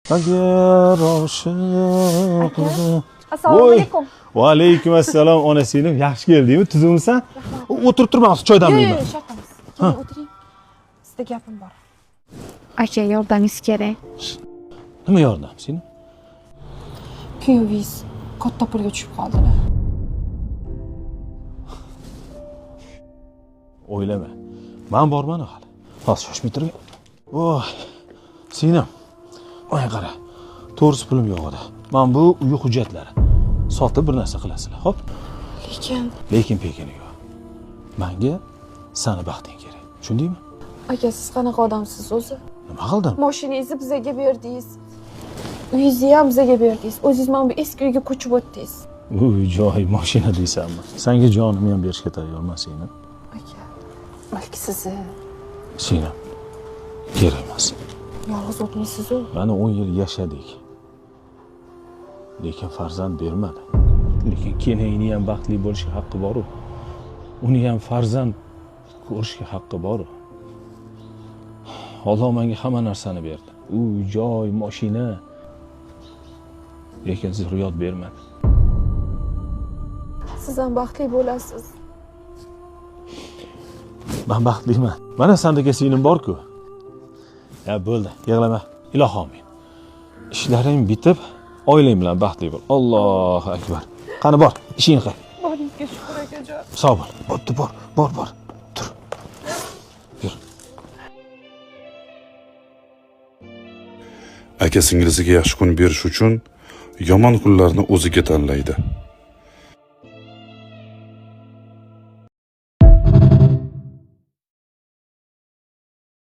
Agar oshiq. Assalomu alaykum. Va alaykum assalom, ona singlim, yaxshi keldingmi? Tuzukmisan? O'tirib turma, hozir choy Yo'q, damlayman. yo'q, shart emas. Keling, o'tiring. Sizda gapim bor. Aka, yordamingiz kerak. Nima yordam, singlim? Kuyovingiz katta pulga tushib qoldilar. O'ylama. Men borman hali. Hozir shoshmay turing. Voy. Singlim. Mana qara. To'g'risi pulim yo'q edi. Mana bu uy hujjatlari. Sotib bir narsa qilasizlar, xo'p? Lekin Lekin pekini yo'q. Menga sani baxting kerak. Tushundingmi? Aka, siz qanaqa odamsiz o'zi? Nima qildim? Mashinangizni bizaga berdingiz. Uyingizni ham bizaga berdingiz. O'zingiz mana bu eski uyga ko'chib o'tdingiz. Uy, joy, mashina deysanmi? Senga jonimni ham berishga tayyorman, singlim. Aka, balki sizni Singlim. Kerak emas. Yolg'iz o'tmaysiz-u. Mana 10 yil yashadik. Lekin farzand bermadi. Lekin kelingni ham baxtli bo'lishga haqqi bor-u. Uni ham farzand ko'rishga haqqi bor-u. Alloh menga hamma narsani berdi. Uy, joy, mashina. Lekin zurriyot bermadi. Siz ham baxtli bo'lasiz. Men baxtliman. Mana sandagi singlim bor-ku. Ya bo'ldi, yig'lama. Ilohi amin. Ishlaring bitib, oilang bilan baxtli bo'l. Allohu akbar. Qani bor, ishingni qil. Boringizga shukur akajon. Sog' bo'l. Bo'pti, bor, bor, bor. Tur. Yur. Aka singlisiga yaxshi kun berish uchun yomon kunlarni o'ziga tanlaydi.